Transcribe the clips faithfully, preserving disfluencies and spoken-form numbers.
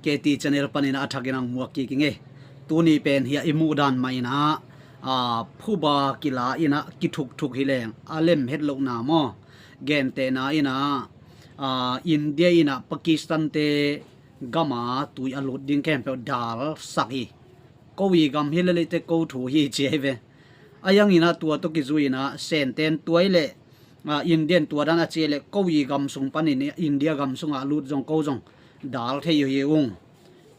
K T channel panin a thakin ang muak kik ing e. Tuni pen hi a i muh dan mah in ah, a, phuba kila in ah kithukthuk hi leng a lem het lohna maw? Gentehna in ah, a, India in ah Pakistan te gama tui a lut ding khempeuh dal sak hi. Ko i gam hi leh leite ko thu hi ci ahi ve. A iang in ah tua tawh kizui in ah Sen ten tua i leh, a, Indian tua dan a ci leh ko i gam sung panin India gam sungah lut zong ko zong dal thei uh hi ung.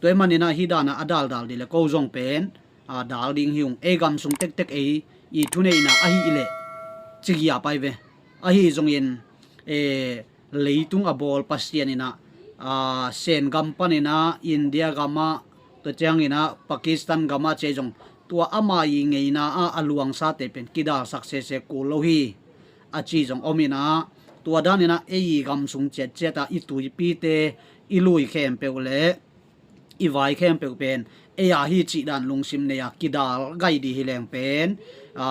Tua ahih manin ah hi dan ah a daldal dih leh ko zong pen, a, dal ding hi ung. Ei gam sung tektek ei i thuneihna ahih leh ci giap ahi ve. Ahi zongin, e, leitung a bawl Pasian in ah, a, Sen gam panin ah India gamah, tua ciangin ah Pakistan gamah ci ahi zong tua ama i ngeina ah a luangsate pen kidalsak sese kul lo hi a ci zong om in ah, tua dan in ah ei i gam sung ciatciat ah i tuipite, i lui khempeuh leh i vai khempeuh pen ei a hi cih dan lungsim nei a kidal gai dih hi leng pen, a,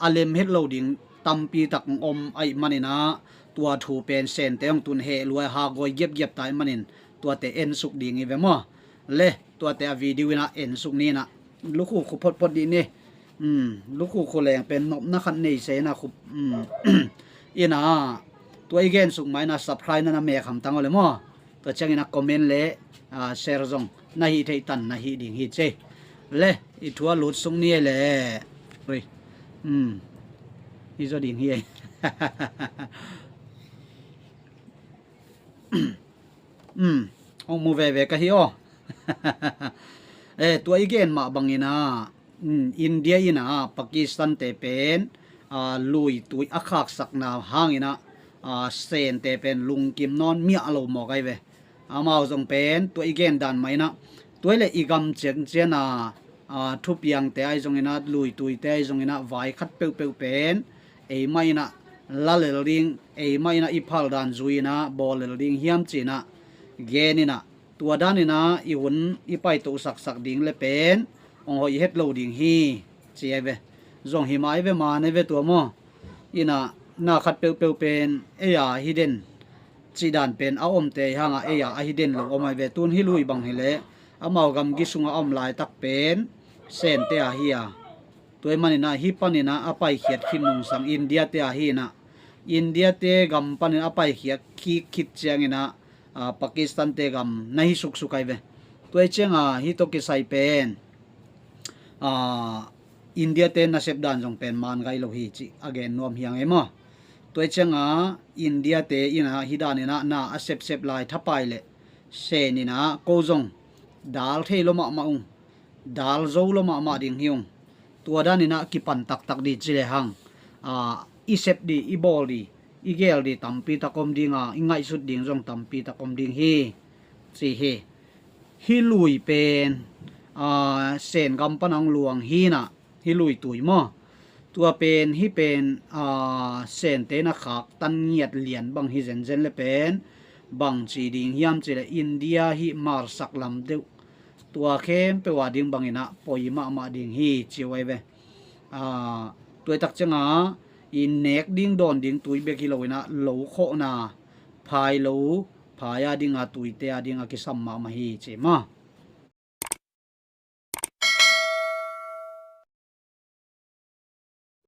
a lem het lo ding tampi tak om ahih manin ah tua thu pen Sente hong tun heh luai ha gawi giapgiap ta ahih manin tuate ensuk ding hi ve maw? Le tuate a video in ah ensuk ni in ah lukhu khu photphot dih ni. Um, lukhu khu leng pen nopna khat nei se in ah khu, um, in ah tua i gensuk mah in ah subscribe na na mek hamtang aw le maw? Tua ciangin ah comment le, a, share zong na hih theih tan na hih ding hi ci. Le i thu a lutsuk ni e le. Ui. Um. Hi zaw ding hi e. Um. Hong mu veve ka hi aw. E, tua i gen mah bangin ah, um, India in ah Pakistan te pen, a, lui tui a khaksakna hangin ah, a, Sente pen lungkim nawn miah lo mawk ahi ve. Amau zong pen tua i gen dan mah in ah tua i leh i gam ciangciang a, a, thupiangte ahi zongin ah lui tuite ahi zongin ah vai khat peuhpeuh pen ei mah in ah la lel ding, ei mah in ah i phal dan zui in ah bawl lel ding hiam ci in ah gen in ah tua dan in ah i hun i paitoh saksak ding le pen hong hoih het lo ding hi ci ahi ve. Zong hi mah ahi ve, man ahi ve tua maw? In ah na khat peuhpeuh pen ei a hi den cih dan pen a omte hang ah ei a ahi den lo om ahi ve. Tun hih lui bang hi leh amau gamgi sungah a om laitak pen Sente a hi a, tua ahih manin ah hih panin ah a paikhiat khit nungsang India te a hi in ah India te gam panin a paikhiat khit khit ciangin ah, a, Pakistan te gam na hi suksuk ahi ve. Tua ahih ciangin ah hih tawh kisai pen, a, India te nasep dan zong pen man gai lo hi cih a gen nuam hi ing e maw? Tua ahih ciangin ah India te in ah hih dan in ah na a sepsep lai thapai leh Sen in ah ko zong dal thei lo mahmah ung, dal zo lo mahmah ding hi ung. Tua dan in ah kipan taktak dih ci le hang, a, i sep dih, i bawl dih, i gel dih tampi tak om ding a, i ngaihsut ding zong tampi tak om ding hi ci hi. Hih lui pen, a, Sen gam pan hong luang hi in ah hih lui tui maw? Tua pen hih pen, a, Sente na khaktan ngiat lian bang hi zenzen le pen bang ci ding hiam ci leh India hih marsak lam deuh tua khempeuh a ding bangin ah poi mahmah ding hi ci uh ahi ve. A, tua ahih tak ciangin ah i nek ding dawn ding tui bek hi lo in ah lo khawhna phai lo, phai a ding a tuite a ding a kisam mahmah hi ci maw?